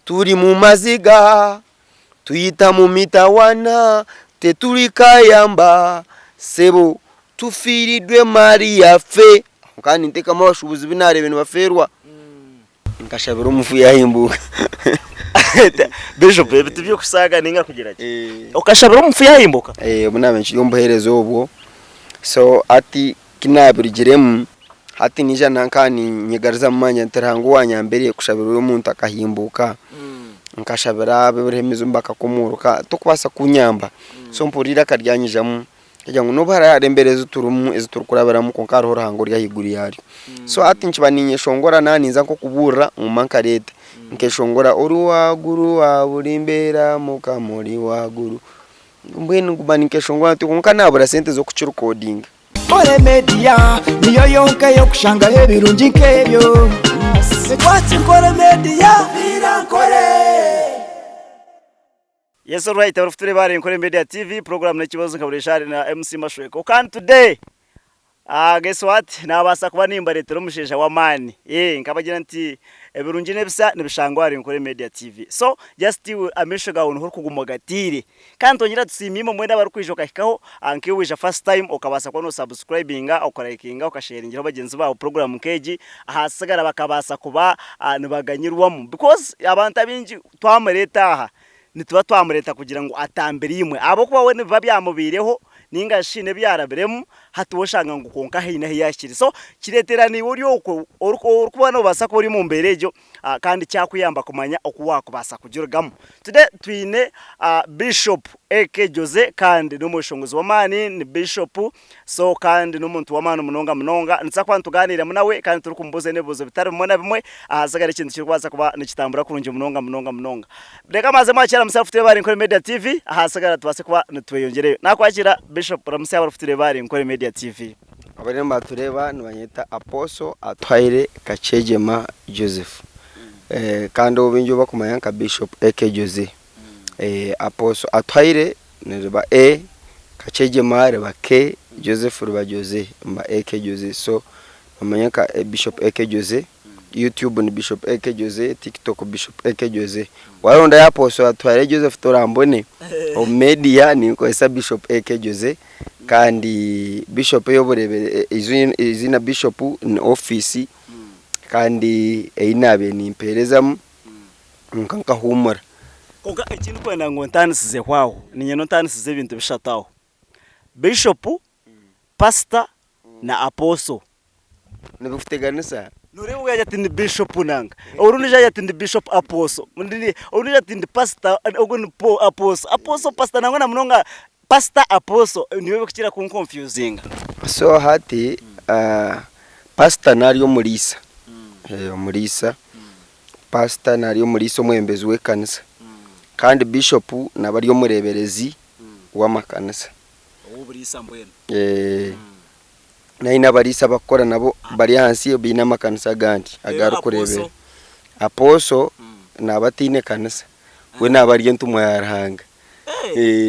Turi mu maziga, tuyita mu mitawana, teturikayamba sebo tufiiridwe emaari yaffe. Nkaba nintekamu abashuubuzi bu naareeba nibafeerwa, nkashabira omufu yaahimbuuka. Bishop ebi tibyokusaaga ninga kugira ki? Okashabira omufu yaahimbuuka? Obu naaba nkiri omu buheereza obwo, so hati Ku naabirugiremu, hati naija nanka niinyegaruzamu maani nti Ruhanga owaanyambire kushabira omuntu akahimbuuka, nkashabira abariho emizimu bakakomooroka, torikubaasa kunyamba? So mpurira eiraka ryanyijamu ryagira ngu n'obu hariho embeera ezi turimu ezi turikurabiramu kwonka hariho Ruhanga ori ahaiguru yaaryo. So hati nikiba niinyeshongora naaba ninza nk'okubuurira nguma nkareeta, nkeshongora ori waaguru wa buri mbeera Mukama ori waaguru, mbwenu nguma ninkeshongora ntyo kwonka naabura sente z'okukirikodinga. Nkore Media niyo yonka ey'okushangaho ebirungi nk'ebyo. Twaki Nkore Media, viira Nkore. Yes alright abarikutureeba ahari Nkore Media TV program n'ekibazo nka buri shaaha na MC Mashweko kandi today ah guess what nabaasa kuba nimbareetera omushaija w'amaani eh nkabagira nti ebirungi n'ebisa nibishangwa ahari Nkore Media TV so just iwe amaisho gaawe niho orikuguma ogatiire Kandi twongyera tusiima imwe mwena abarikwija okahikaho nk'iwe waija first time okabaasa kuba nosubscribinga, okalikinga, okasharingiraho bagyenzi baawe program nk'egi ahasigara bakabaasa kuba nibaganyirwamu because abantu abaingi twamureeta aha nituba twamureeta kugira ngu atambire imwe ahabw'okuba we nibiba byamubaireho ninga shi haine ebi yaarabiremu hati we oshanga ngu kwonka haine ahu yaahikire so kireetera naiwe ori okwo orikuba noobaasa kuba ori omu mbeera egyo kandi kyakuyamba kumanya oku waakubaasa kugirugamu. Today twine Bishop AK Jose kandi n'omweshongozi w'amaani, ni Bishop so kandi n'omuntu w'amaani munonga munonga. Nituza kuba nitugaaniiramu nawe kandi turikumubuuza n'ebibuuzo bitari bimwe na bimwe ahasigara ekintu kirikubaasa kuba nikitambura kurungi munonga munonga munonga. Reka mbanze mwakire Ramutsya Abarikutureeba ahari Nkore Media TV ahasigara tubaase kuba nitweyongyereyo. Nakwakira Bishop Ramutsya Abarikutureeba ahari Nkore Media TV. Abariyo nibatureeba nibanyeta Apostle Atuhaire Kakyegyema Joseph kandi ou baingi barikumanya nka Bishop AK Jose. Apostle Atuhaire niriba A, Kakyegyema riba K, Joseph riba Jose, mba AK Jose so bamanya nka Bishop AK Jose. YouTube ni Bishop AK Jose, TikTok Bishop AK Jose. Warondayo Apostle Atuhaire Joseph torambone, omu media ninkozesa Bishop AK Jose kandi Bishop ey'obureebere eiziina Bishop ni ofiisi kandi ei naabaire nimpeerezamu kwonka nkahuumura. Kwonka eki ndikwenda ngu ontaanisizeho aho, niinyenda ontaanisize ebintu bishatu aho, Bishop, Pastor na Apostle. Nibikuteganisa? Noreeba ogu yaagira ati ndi bishop nanka, orundi yaagira ati ndi bishop apostle, ondi yaagira ati ndi pastor ogu ni apostle, apostle pastor nangwa na munonga pastor apostle nibyo birikukira kunkonfyuzinga. So hati pastor nari omuriisa, omuriisa, pastor nari omuriisa omwebembezi w'ekanisa kandi bishop naba ari omureeberezi w'amakanisa. Ow'oburiisa mbwenu. Naine abariisa abakukora nabo bari ahansi ye baine amakanisa agandi agu arikureebera. Apooso naaba ataine kanisa, we naaba ari entumwa ya Ruhanga.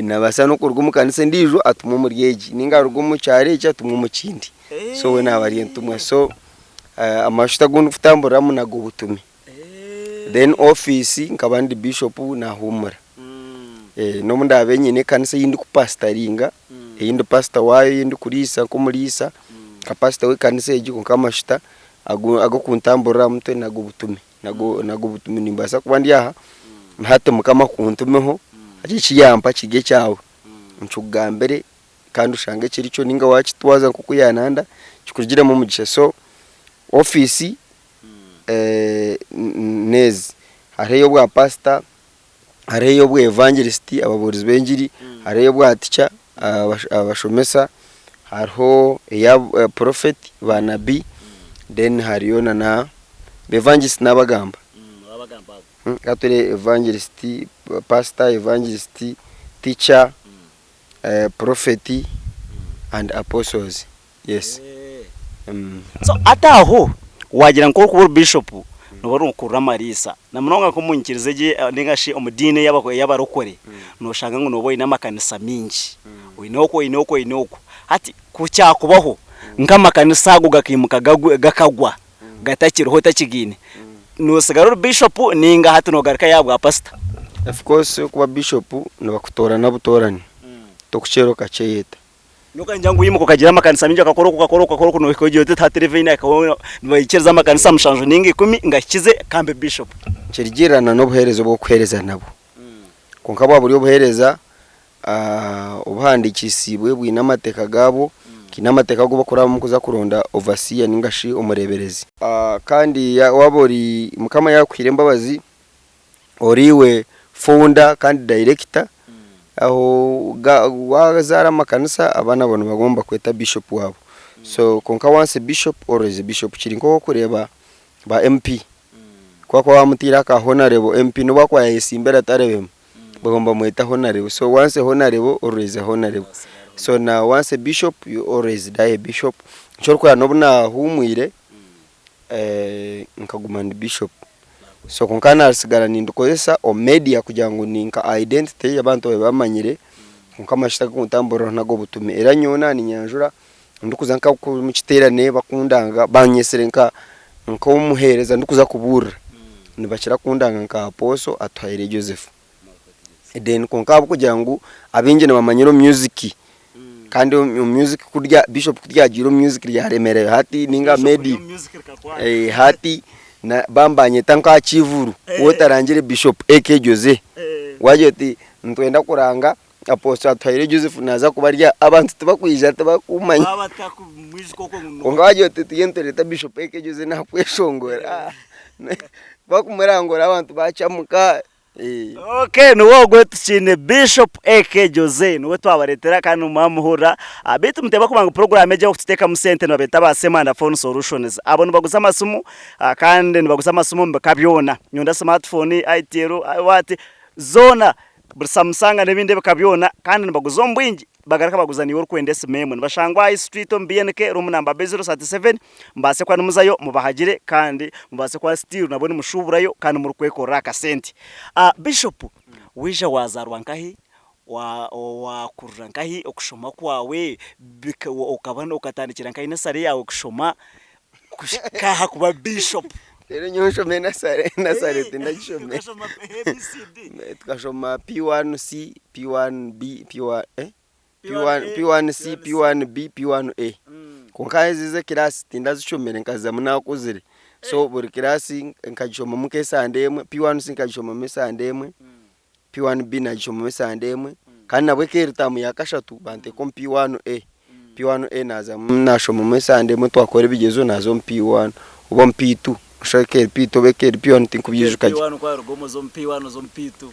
Naabaasa n'okuruga omu kanisa endiijo atumwe omuri egi nainga aruge omu kyaro eki atumwe omu kindi. So we naaba ari entumwa. So amashuta agu ndikutamburiramu n'ag'obutume. Then ofiisi nkaba ndi bishopu naahuumura. N'obu ndaabe nyine ekanisa ei ndikupasitaringa, ei ndi pasita waayo ei ndikuriisa nk'omuriisa, nka pasita w'ekanisa egi kwonka amashuta ag'okuntamburira aha mutwe n'ag'obutume, n'ag'obutume. Nimbaasa kuba ndi aha, hati Mukama akuntumeho, hati eki yampa kiri ekyawe, nkikugambire kandi oshange kiri kyo nainga waakitwaza nk'oku yaananda kikurugiremu omugisha. So ofiisi n'ezi, hariho ey'obwa pasita, hariho ey'obwa evangelist ababuurizi b'engiri, hariho ey'obwa teacher abashomesa, hariho eya prophet ba nabi, then hariyo na na evangelist n'abagamba. Ka ture evangelist, pastor, evangelist, teacher, prophet and apostles. Yes. So hati aho wagira ngu ku orikuba ori bishop nooba ori amariisa na munonga nk'omu nyikiriza egi ninga shi omu diini ey'abarokore nooshanga ngu nooba oine amakanisa maingi, oine oku oine oku oine oku. Hati ku kyakubaho nk'amakanisa ago gakaimuka gakagwa gatakiriho otakigaine. Nosigara ori bishop ninga hati nogarukayo aha bwa pastor? Of course okuba bishop nibakutoorana butoorani tokukyera okakyeyeta. Nyowe ningira ngu oyimuka okagira amakanisa mingi okakora oku okakora oku okakora oku nohika ogira oti hati level eyi nahikaho nibaikiriza amakanisa mushanju ninga ikumi ngahikize kambe bishop. Nikirugiirira n'obuheereza obu orikuheereza nabwo. Kwonka bwaba buri obuheereza obuhandiikisiibwe bwine amateeka gaabwo, haine amateeka agu barikurabamu kuza kuronda overseer ninga shi omureeberezi. Kandi waaba ori Mukama yaakuhaire embabazi ori iwe founder kandi director, aho waazaara amakanisa abaana baawe nibaguma nibakweta bishop waabo. So kwonka once a bishop always a bishop kiri nk'oku orikureeba ba MP. Ku akuba bamutaire aka honarebo MP nobu akuba yayesimbire atarebemu baguma nibamweta honarebo so once a honarebo always a honarebo so na once a bishop you always die a bishop nikyo orikureeba nobu nahumwire nkaguma ndi bishop so kwonka nasigara nindikozesa omu media kugira ngu ni nka identity abantu babe bamanyire kwonka amashuta agukuntamburiraho nag'obutume era nyowe naninyanjura ndikuza nka omu kiteerane bakundanga banyetsire nka nk'omuheereza ndikuza kubuurira nibakira kundanga nka Apostle Atuhaire Joseph. Then kwonka ahabw'okugira ngu abaingi nibamanyira omu music kandi omu music ku rya Bishop ku ryagiire omu music ryaremeerayo hati ninga Medi hati bambanyeta nk'aha kivuru waaba otarangire Bishop AK Jose waagira oti nitwenda kuranga Apostle Atuhaire Joseph naaza kubarya abantu tibakwija tibakumanya. Baaba batakumwijuka okwo ngu Kwonka waagira oti turiyo nitureeta Bishop AK Jose naakweshongora bakumurangura abantu bacamuka. Okay niwe ogwo tukiine Bishop AK Jose niwe twabareetera kandi mwamuhurira. Beitu muteeba kuba ngu puroguraamu egi ey'okututeekamu sente nibabeeta aba Semanda Phone Solutions. Abo nibaguza amasimu kandi nibaguza amasimu omu bika byona. Nyonda smartphone, itel, what, zoona. Buri Samsung n'ebindi ebika byona kandi nibaguza omu bwingi bagaruka baguza naiwe orikwenda esimu emwe. Nibashangwa High Street omu BNK room number B037 mubaase kuba nimuzayo mubahagire kandi mubaase kuba still nabwo nimushuuburayo kandi murikwekorera akasente. Bishop waija waazaarwa nkahi? Waakurira nkahi? Okushoma kwawe okaba okatandikira nkahi nasare yaawe kushoma kuhika aha kuba Bishop? Reero nyowe nshome nasare, nasare tindagishomire. Tukashoma ABCD. Tukashoma P1C, P1B, P1 eh? P1, P1C, P1B, P1A. Kwonka ezi ez'ekiraasi tindazishomire nkazizamu naakuzire. So buri kiraasi nkagishomamu nk'esande emwe, P1C nkagishomamu esande emwe, P1B nagishomamu esande emwe kandi nabwo ekeri taamu ya kashatu banteeka omu P1A. P1A nazamu nashomamu esande emwe twakora ebigyezo naza omu P1 oba omu P2 noshusha ekeri P2 oba ekeri P1 tinkubyijuka gye. P1 ku waruga omu oza omu P1 oza omu P2.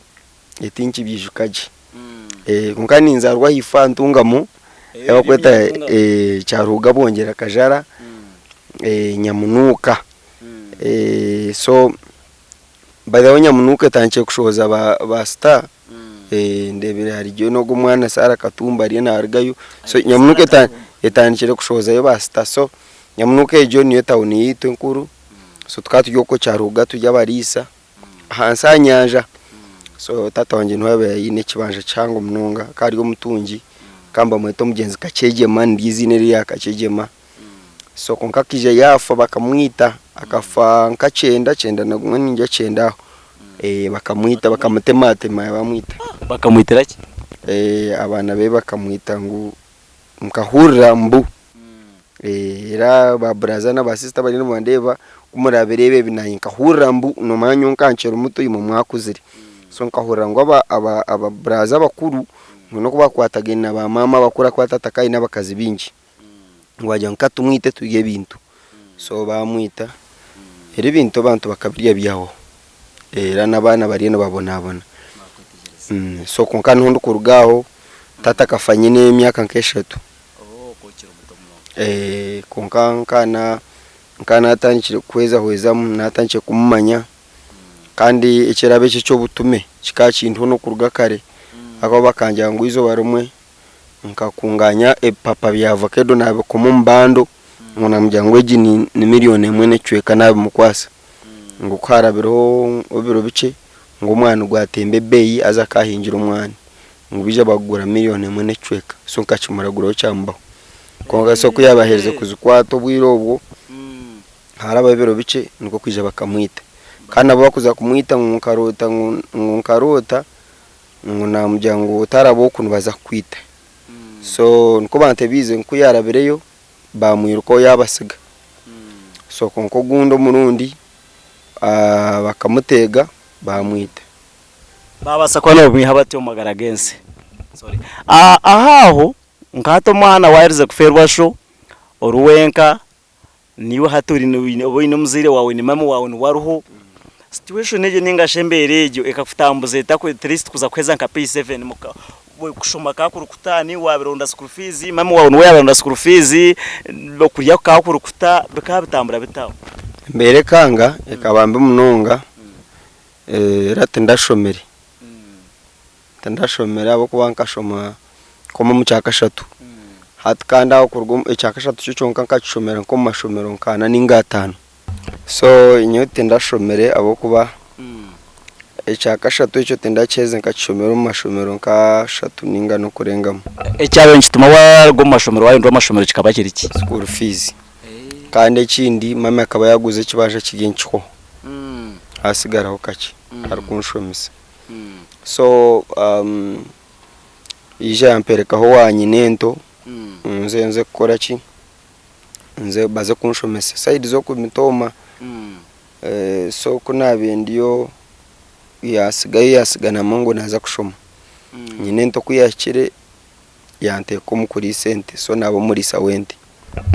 Tinkibyijuka gye. Kwonka ninzaarwa ahaifo aha Ntungamo ei barikweta Kyaruhuga Bwongyera Kajara Nyamunuuka. So By the way Nyamunuuka etandikire kushohoza ba ba star ndebire hariyo n'ogu omwana Sarah Katumba ariyo narugayo so Nyamunuuka eta etandikire kushohozayo ba star so Nyamunuuka egyo niyo tawuni yaitu enkuru so tukaba turi okwo Kyaruhuga turi abariisa ahansi aha nyanja so taata wangye niwe yabaire aine ekibanja kihango munonga akaba ari omutungi bakaba nibamweta omugyenzi Kakyegyema niryo eiziina erya Kakyegyema. So kwonka akaija yaafa bakamwita, akafa nka kyenda, kyenda na gumwe ningira kyenda aho. Bakamwita bakamutematema bamwita. Bakamwitira ki? Abaana be bakamwita ngu nkahurira mbu era ba buraza na ba sisita abariyo nibandeeba ku murabireeba ebi naanye nkahurira mbu noomanya nyowe nka nkiri muto imwe mwakuzire. So nkahurira ngu aba buraza abakuru ngu n'oku baakwatagaine na ba maama abakuru ahakuba taata akaba aine abakazi baingi. Ngu wagira ngu katumwite turye ebintu. So baamwita, reero ebintu abantu bakabirya byahwaho. Era n'abaana bariyo nibabonabona. So kwonka niho ndikuruga aho, taata akafa nyine emyaka nk'eshatu. Kwonka nka naatandikire kuhwezahwezamu, naatandikire kumumanya, kandi ekirabo eki eky'obutume kikaba kindiho n'okuruga kare, ahakuba bakangira ngu eizooba rimwe Nkakunganya ebipapa bya vakedo nabikoma omu bando ngu namugira ngu egi ni miriyoni emwe n'ekicweka nabimukwasa. Ngu ku harabireho ebiro bikye ngu omwani gwatemba ebeeyi haza akaba ahingire omwani ngu baija bagugura miriyoni emwe n'ekicweka so nkakimuraguraho kyamubaho. Kwonka so ku yaaba aherize kuzikwata obwire obwo harabaho ebiro bikye nikwo kwija bakamwita. Kandi nabo bakuza kumwita ngu nkaroota ngu nkaroota ngu namugira ngu otaraba oku nibaza kukwita. So nikwo bantebiize ngu kuyarabireyo bamwirukaho yabasiga. So kwonka ogundi omurundi bakamuteega bamwita. Babaasa kuba nibamwiha bati omu magara g'ensi. Aha aho nka hati omwana waaherize kufeerwa sho ori wenka, Naiwe hati ori oba oine omuzaire waawe ni maama waawe niwe ariho, situation egyo ninga shi embeera egyo ekakutambuza eta at least kuza kuheza nka P7 muka kushoma kukaba kuri kuta niiwe waabironda school fees, maama waawe niwe yaabironda school fees, okurya kukaba kuri kuta, bikaba bitambura bita? Embeera ekanga ekaba mbi munonga era tindashomire, Tindashomire ahabw'okuba nkashoma nk'omu omu kyakashatu. Hati kandi aho kuruga omu ekyakashatu kyo kyonka nkakishomera nk'omu mashomero nk'ana ninga ataano. So nyowe tindashomire ahabw'okuba ekyakashatu ekyo tindakiherize nkakishomera omu mashomero nk'ashatu ninga n'okurengamu. Ekyabaire nikituma waaruga omu mashomero waahindura amashomero kikaba kiri ki? School fees. Kandi ekindi mummy akaba yaaguza ekibanja kiri nkihwaho, hasigaraho kakye arikunshomesa. So yaija yamperekaho owa nyinento nze nze kukora ki, nze baze kunshomesa sayidi z'okumitooma. So ku naabaire ndiyo yaatsigayo yaatsiga na mama ngu naaza kushoma. Nyinento ku yaahikire yanteeka omu kuriisa ente so naaba omuriisa w'ente.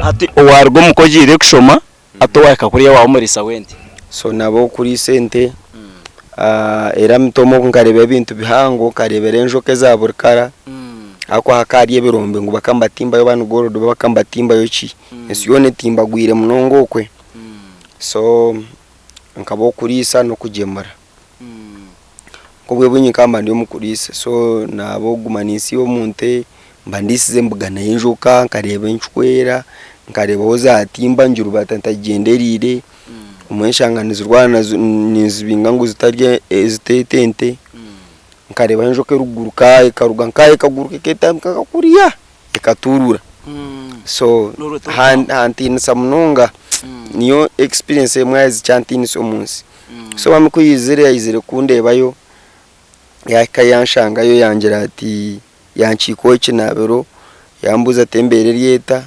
Hati owaaruga omuka ogiire kushoma Hati owahika kuriya waaba omuriisa w'ente. So naba ow'okuriisa ente, era mitooma ogu nkareeba ebintu bihango, nkareebera enjoka eza buri kara, ahakuba hakaba hariyo ebirombe ngu bakaba nibatimbayo oba ni gold oba bakaba nibatimbayo ki, ensi yoona etimbagwire munonga okwe. So nkaba ow'okuriisa n'okugyemura. Nk'obwe bwingi nkaba mba ndi omu kuriisa, so naaba ow'okuguma ninsiiba omu nte, mba ndiisize mbuganayo enjoka, nkareeba encwera, nkareeba ahu zaatimba ngirubata ntagigyendereire, obumwe nshanga nizirwana ninzibinga ngu zitarya ziteeta ente, nkareebaho enjoka erikuguruka ekaruga nkaha ekaguruka eketambika nka kuriya ekatuurura, so hantiinisa munonga, niyo experience emwe aha zikyantiinisa omu nsi. So mami ku yaizire, yaizire kundeebayo, yaahika yanshangayo yangira ati, yankiikaho ekinaabiro, yambuuza ati embeera eri eta?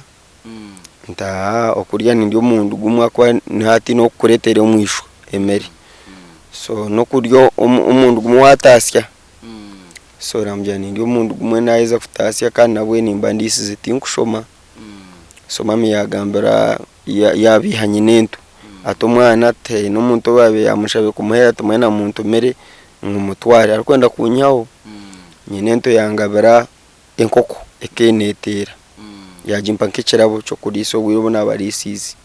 Nti aa okurya nindya omurundi gumwe ahakuba niho hataine ow'okukureetera omu ishwa emere. So n'okurya omurundi gumwe waataasya, so naamugira nindya omurundi gumwe naaheza kutaasya kandi nabwe nimba ndiisize tinkushoma. So mami yaagambira yaabiiha nyinento ati omwana tihaine omuntu owaabaire yaamushabire kumuheera ati mbwenu amuntumire ngu mutware arikwenda kunyihaho. Nyinento yangabira enkoko ekeneteera yaagimpa nk'ekirabo ky'okuriisa obwire obu naaba ariisiize.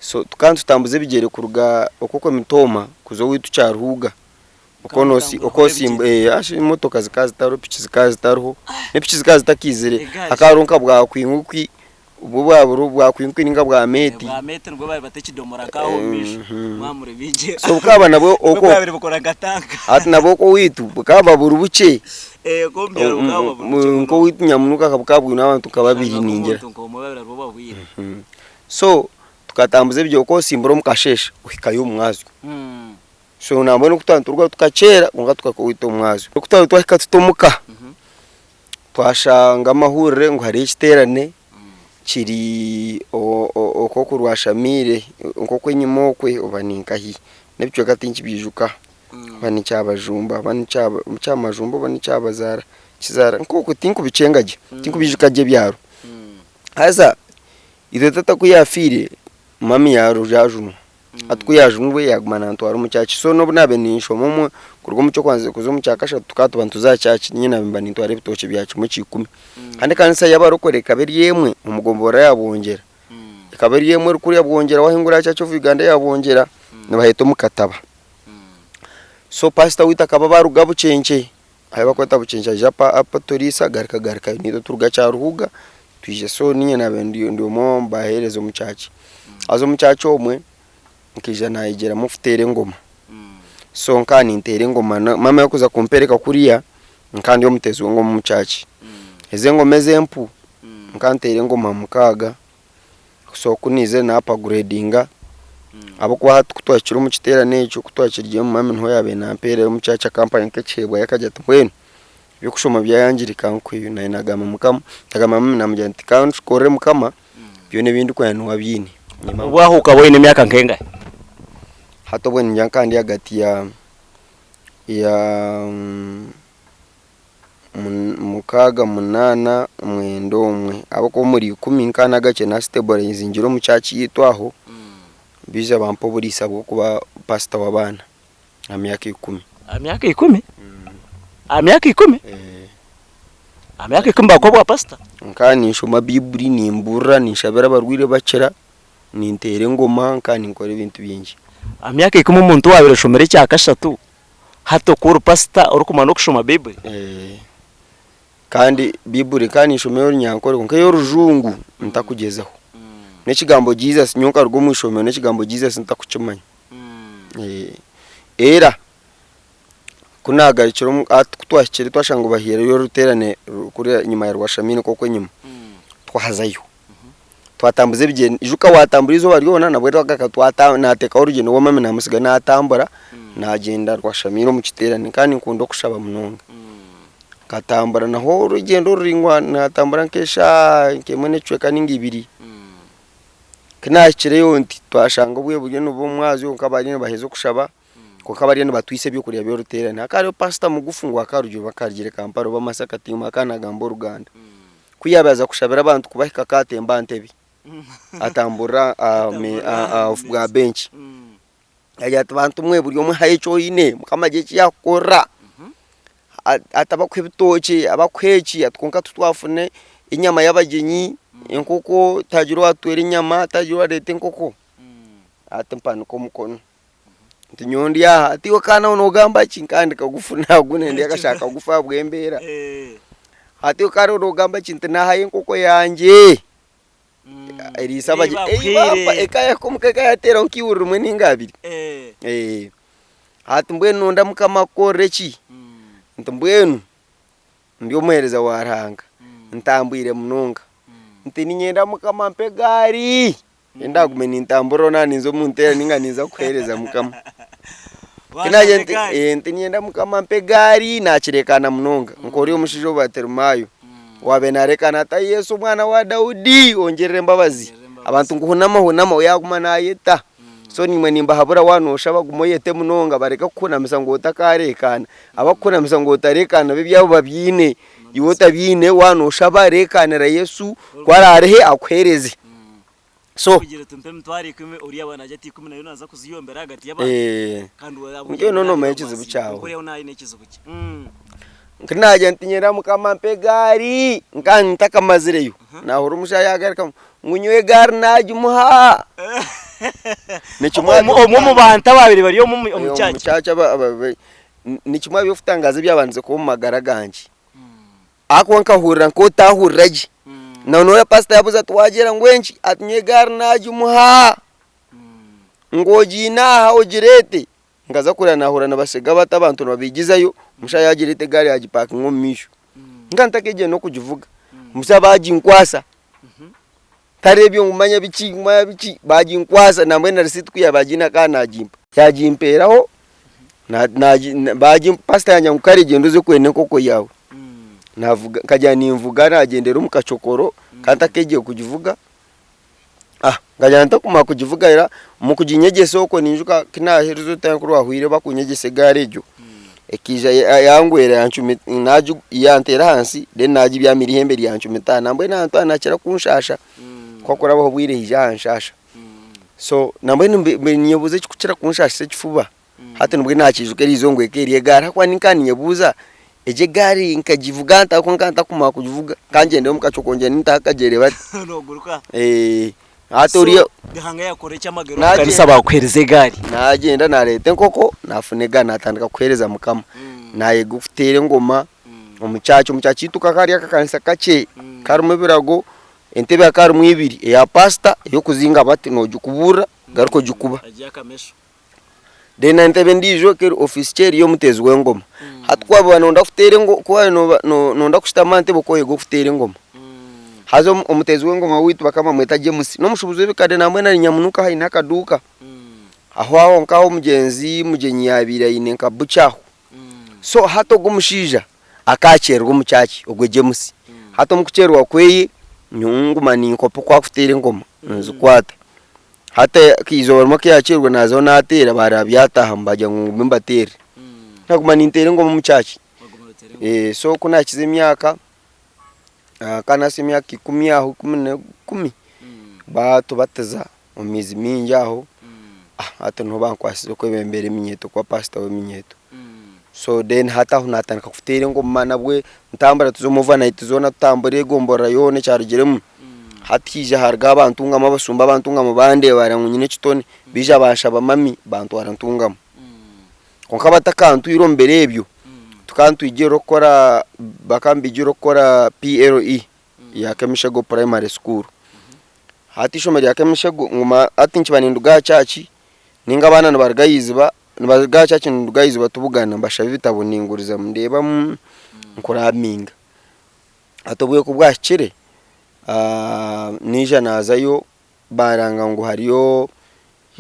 So tukaba nitutambuza ebigyere kuruga okwo okw'emitooma kuza owaitu Kyaruhuuga. Emotoka zikaba zitariho, piki zikaba zitariho, n'epiki zikaba zitakaizire. Hakaba hariho nka bwakwingukwi obwo bwaburiho bwakwingukwi ninga bwa meeti. So bukaba nabwo okwo hati nabwo okwo owaitu bukaba buri bukye. Nk'owaitu Nyamunuka bukaba bwine abantu nka babiri ningira. So tukatambuza ebigyere ku osimbura omu kasheeshe ohikayo omu mwazyo. So nambwenu ku twaba niturugayo tukakyera kwonka tukahika owaitu omu mwazyo. Ku twaba twahika tuti omuka, twashanga amahurire ngu hariho ekiteerane kiri okwo Rwashamaire nk'oku enyima okwe oba ni nkahi, n'ebicweka tinkibyijuka oba ni Kyabajumba oba ni Kyamajumba oba ni Kyabazaara Kizaara nk'okwe tinkubikyenga gye, tinkubiijuka gye ebyaro. Haza itwe taata ku yaafiire, mummy yaajunwa. Hati ku yaajunirwe yaaguma nantwara omu church. So n'obu naabaire ninshoma omu kuruga omu ky'okubanza kuza omu kyakashatu tukaba tuba nituza aha church niinye naabaire mba nintwara ebitookye bya kimwe kya ikumi. Kandi ekanisa y'abarokore ekaba eri emwe omu gombolola ya Bwongyera. Ekaba eri emwe eri kuriya Bwongyera waahingura aha Church of Uganda eya Bwongyera nibaheta omu Kataba. So pastor waitu akaba aba aruga Bukyenkye ahu barikweta Bukyenkye aija aturiisa agaruka agarukayo naitwe turuga Kyaruhuga twija so niinye naabaire ndi omwe omu baheereza omu church. Haza omu church omwe nkaija naayegyeramu kuteera engoma. So nkaba ninteera engoma maama arikuza kumpereka kuriya nkaba ndi omuteezi w'engoma omu church. Ezo engoma ez'empu nkaba nteera engoma mukaaga, so ku naizire naapagureedinga. Ahabw'okuba hati ku twahikire omu kiteerane ekyo, ku twakirugyemu mami niho yaabaire nampeerayo omu church akampayo nk'ekiheebwayo akagira ati mbwenu eby'okushoma byayangire ka nkuheyo. Naanye naagamba mukama, naagamba mami naamugira nti ka nkikorere mukama, byona ebi ndikwenda niwe abiine. Obwo aho okaba oine emyaka nk'engahi? Hati obwe ningira nka ndi ahagati ya ya mukaaga munaana mwenda omwe ahabw'okuba omuri ikumi nkanagakye nasiteborayizingira omu church yaitu aho baija bampa oburiisa bw'okuba pastor w'abaana aha myaka ikumi. Aha myaka ikumi? Aha myaka ikumi? Aha myaka ikumi bakuha obwa pastor? Nkaba ninshoma Baiburi, nimbuurira, ninshabira abarwaire bakira, ninteera engoma, nkaba ninkora ebintu bingi. Aha myaka ikumi omuntu owaabaire ashomire ekya kashatu Hati oku ori pasita orikumara n'okushoma Baibuli? Kandi Baibuli nkaba ninshoma ey'orunyankore kwonka ey'orujungu ntakugyezaho. N'ekigambo Jesus nyowe nkaruga omu ishomero n'ekigambo Jesus ntakukimanya. Era ku naagarukire omu ku twahikire twashanga ngu bahaireyo oruteerane kuriya enyima ya Rwashamaine nk'oku enyima, twazayo. Twatambuza ebigyere, ijuka watambura eizooba ryona nabwo twagaruka twata nateekaho orugyendo we mami namusiga natambura nagyenda rwashamiire omu kiteerane kandi ninkunda okushaba munonga. Nkatambura naho orugyendo oruraingwa natambura nk'eshaaha nk'emwe n'ekicweka ninga ibiri. Ku nahikireyo nti twashanga obwire buriyo nibuba omwazyo kwonka bariyo nibaheza okushaba. Kwonka bariyo nibatwisa ebyokurya by'oruteerane. Hakaba hariyo pasita mugufu ngu akarugire oba akarugire Kampala oba Masaka tiimanya akaba naagamba Oruganda. Ku yaabaire aza kushabira abantu kubahika akaatemba aha ntebe atamburira aha bwa benki. Yaagira ati bantu mwe buri omwe hayo eki oine mukama agire eki yaakukorera. Ati abakuha ebitookye, abakuha eki ati kwonka titwafuna enyama y'abagyenyi, enkoko tihagira owaatutwera enyama, tihagira owareeta enkoko. Ati mpanika omukono. Nti nyowe ndi aha, ati iwe kandi aho nogamba ki? Nkaba ndi kagufu nagune ndi akashaaha kagufu ahabw'embeera. Ati iwe kandi aho nogamba ki? Nti nahayo enkoko yangye eriise abagyenyi. Ei bampa ekayaka omuka ekayateeraho nk'eihuri rimwe ninga abiri. Ati mbwenu nonda mukama akukorere ki? Nti mbwenu ndi omuheereza wa Ruhanga, ntambwire munonga. Nti niinyenda mukama ampe egaari. Tindagume nintamburira naaba ninza omu nteerane nainga ninza kuheereza Mukama. Ku naagira nti eh, nti niinyenda Mukama ampe egaari, naakireekaana munonga. Nk'ori omushaija ou Batirimaayo, owaabaire naareekaana ati, Ai Yesu omwana wa Daudi, ongirire embabazi. Abantu ngu hunama hunama, we yaaguma naayeta. So naimwe nimbahabura waaba nooshaba guma oyete munonga bareke kukuhunamisa ngu otakaareekaana. Abakukuhunamisa ngu otareekaana bo ebyabo babiine, iwe otabiine, waaba nooshaba reekaanira Yesu ku araarehe akuheereze. So Kugira oti mpa emitwaro ikumi oriya aba nagira ati ikumi nayo naza kuziyombera ahagati y'abantu eh, kandi Mbwenu noona omanya ekizibu kyawe. Oriya nawe aine ekizibu kye. Ku naagira nti nyenda mukama ampe egaari nka ntakamazireyo naahurira omushaija yaagarukamu ngu nyowe egaari naagimuha. Nikimwe Omwe omwe omu bantu ababaire bari omu omu omu church. church nikimwe aha by'okutangaaza ebyabandize kuba omu magara gangye. Ahakuba nkahurira nk'otahurira gye. Na n'oriya pasita yaabuuza ati waagira ngu enki? Ati nyowe egaari naagimuha. Ngu ogiine aha ogireete. Nkaza kureba naahurira nibashega bati abantu nibabiigizayo, omushaija yaagireeta egaari yaagipakinga omu maisho. Nkaba ntakeegire n'okugivuga. Omushaija baaginkwasa. Ntareebyo ngu manya biki manya biki, baaginkwasa nambwenu na risiiti ku yaabaire agiine akaba naagimpa. Yaagimpeeraho, pasita yangira ngu kare gyenda oze kwenda enkoko yaawe. Naavuga nkagira ninvuga naagyendera omu kacokoro kandi ntakeegire kugivuga, nkagira ntakumara kugivuga era omu kuginyegyesa okwo ninjuka ku naaherize orutaro ku rwahweire bakunyegyesa egaari egyo, ekaija yangwera yanteera ahansi then naagibyamira eihembe ryancumita aha nambwenu ahantu aha nihakira kunshaasha ku hakurabaho obwire haija hanshaasha. So nambwenu ninyebuuza ekirikukira kunshaashisa ekifuba hati nibwe naakiijuka eriizooba ngu eka eri egaari ahabw'okuba ninkaba ninyebuuza egi egaari nkagivuga nta kwonka ntakumanya kugivuga nka ngyendera omu kacoko ngyende ntahe akagyere bati hati oriya Ruhanga yakora ekyamagero omu kanisa bakuhereza egaari. Nagyenda nareeta enkoko nafuna egaari natandika kuhereza mukama nayega okuteera engoma omu church, omu church yitu kakaba kari akakanisa kakye karimu ebirago Entebe hakaba harimu ibiri, eya pasita ey'okuzinga bati noogikubuurira garuka ogikuba. Then entebe endiijo ekaba eri office chair y'omuteezi w'engoma. Hati ku waabaire nooyenda kuteera engoma, ku waabaire nooyenda kushutama aha ntebe okaba oyega okuteera engoma. Haza omuteezi w'engoma waitu bakaba nibamweta James, n'omushuubuzi w'ebikade nambwenu ari Nyamunuka aine akaduuka. Aho aho nkaho omugyenzi Mugyenyi yaabaire aine nka bukya aho. So hati ogwo omushaija akaakyererwa omu church ogwe James. Hati omu kukyererwa kweye nyowe nguma ninkopa oku arikuteera engoma nzikwata. Hati eizooba rimwe ku yaakyererwa naazaho naateera baareeba byataahamu baagira ngu ngume mbateerere. Naguma ninteera engoma omu church. So ku naakiza emyaka nkaba nahitsya emyaka ikumi aho ikumi, baatubatiza omu maizi maingi aho, hati niho bankwasize okwebembera eminyeeto kuba pasita w'eminyeeto. So then hati aho natandika kuteera engoma nabwe ntambura tuza omu overnight zoona tutambura egomborora yoona ekyarugiremu, hati haija harugaho abantungamu abashumba abantungamu bandeeba bareeba ngu nyine ekitone, baija banshaba mami bantwara ntungamu. Kwonka batakantwire omu biro ebyo, tukaba nitwigiirira okukora bakaba nibigiirira okukora PLE ya Kemishego Primary School. Hati eishomero rya Kemishego nguma hati nikiba ninduga aha church ninga abaana nibaruga aha iziba nibaruga aha church ninduga aha iziba tubugana mbashaba ebitabo ningurizamu ndeebamu nkuraminga. Hati obwire ku bwahikire naija naazayo baranga ngu hariyo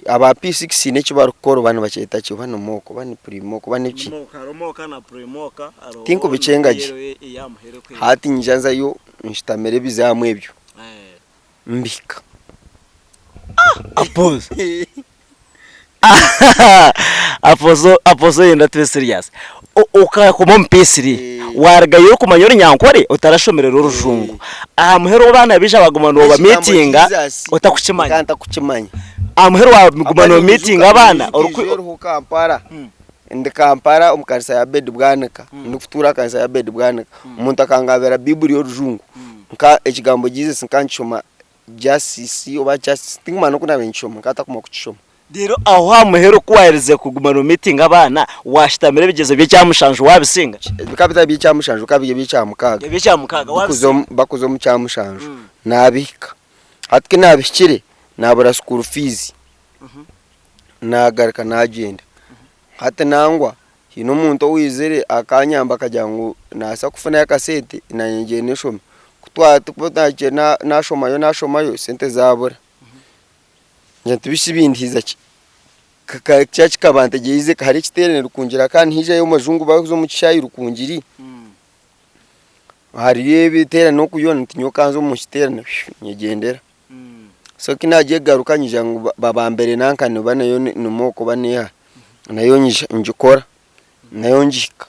aba P6 haine eki barikukora oba nibakyeta ki oba ni mock oba ni pre mock oba niki tinkubikyenga gye hati nyija nzayo nshutamire ebizaamu ebyo mbihika. Apozo Apozo Apozo yenda tube serious okakoma omu P3 warugayo orikumanya orunyankore otarashomerera orujungu aha muheru abaana baija baguma noba meetinga otakukimanya ntakukimanya aha muheru waguma no meetinga abaana oriho Kampala ndi Kampala omu kanisa ya Abedi Bwanika ndikutuura aha kanisa ya Abedi Bwanika omuntu akangabira Baiburi y'orujungu nka ekigambo Jesus nka nkishoma Justice oba Justice tinkumanya n'oku naabaire nkishoma nkaba ntakumanya kukishoma. Reero aho aha muheru ku waaherize kuguma noomiitinga abaana, waashutamira ebigyezo by'ekyamushanju waabisinga? Bikaba bitari by'ekyamushanju bikaba biri eby'ekyamukaaga. Eby'ekyamukaaga waabisinga? Bakuza omu kyamushanju naabihika. Hati ku naabihikire naabura school fees naagaruka naagyenda. Hati nangwa Haine omuntu owaizire akanyamba akagira ngu nabaasa kufunayo akasente nanye ngyende nshome. Ku twahikire nashomayo nashomayo sente zabura. Ngira nti bishi bindihiza ki? Kikaba kikabantegyereize hariho ekiteerane Rukungiri hakaba nihaijayo abajungu barikuza omu kishaayi Rukungiri, hariyo ebiteerane okuyo nti nyowe kanze omu kiteerane nyegyendera. So ku naagiye kugaruka nyija ngu babambire nanka niba nayo ni mock oba neeha, nayo nyija ngikora nayo ngihika.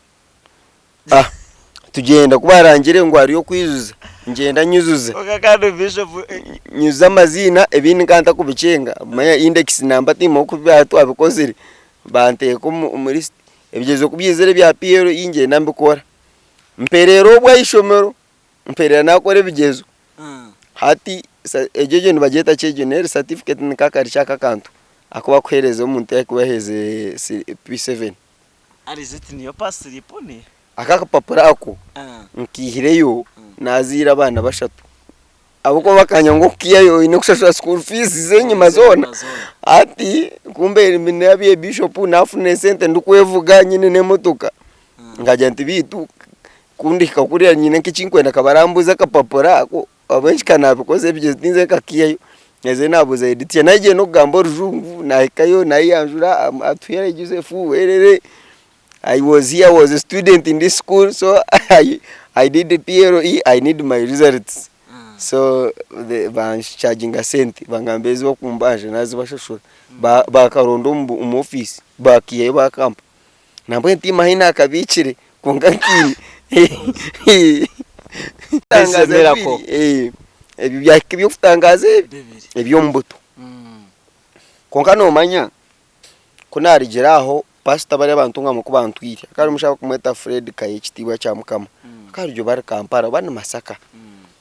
Tugyenda ku barangire ngu hariyo okwijuza, ngyenda nyuzuza, nyuzuza amaziina ebindi nkaba ntakubikyenga, manya index number timanya oku twabikozire, banteeka omu list, ebigyezo ku byizire ebya PLE ngyenda mbikora, mpereera obwo ah'eishomero. Mperera nakora ebigyezo hati egyo egyo nibagyeta ki egyo neri certificate niko akari ki ako akantu aku bakuhereza omuntu yakuba yaherize P7. Ako akapapura ako nkaihireyo nazaire abaana bashatu ahabw'okuba bakanya ngu okukihayo oyine kushashura school fees z'enyima zoona hati kumbe nabiire bishop nafuna esente ndikwevuga nyine n'emotoka nkagira nti beitu Ku ndihika kuriya nyine nk'eki nkwenda akaba arambuuza akapapura ako ahabw'enki ka naabikoze ebyo tinze nkakiihayo. Naizire naabuuza head teacher nahigiire n'okugamba orujungu naahikayo naayeyanjura Atuhaire Joseph Werere I was here I was a student in this school so I did PLE I need my results. So banshaginga sente bangambira ezi bakumbanja naazibashashura. Bakaronda omu ofiisi baakiihayo baakampa. Nambwenu tihaine ahu naakabiikire kwonka nkiine. Ebyo byahika eby'okutangaaza ebi eby'omu buto. Kwonka noomanya ku naarugire aho paasita bariya abantungamo ku bantwire, hakaba hariho omushaija barikumweta Fred Kaye ekitiibwa kya Mukama, akaba ari oba ari Kampala oba ni Masaka,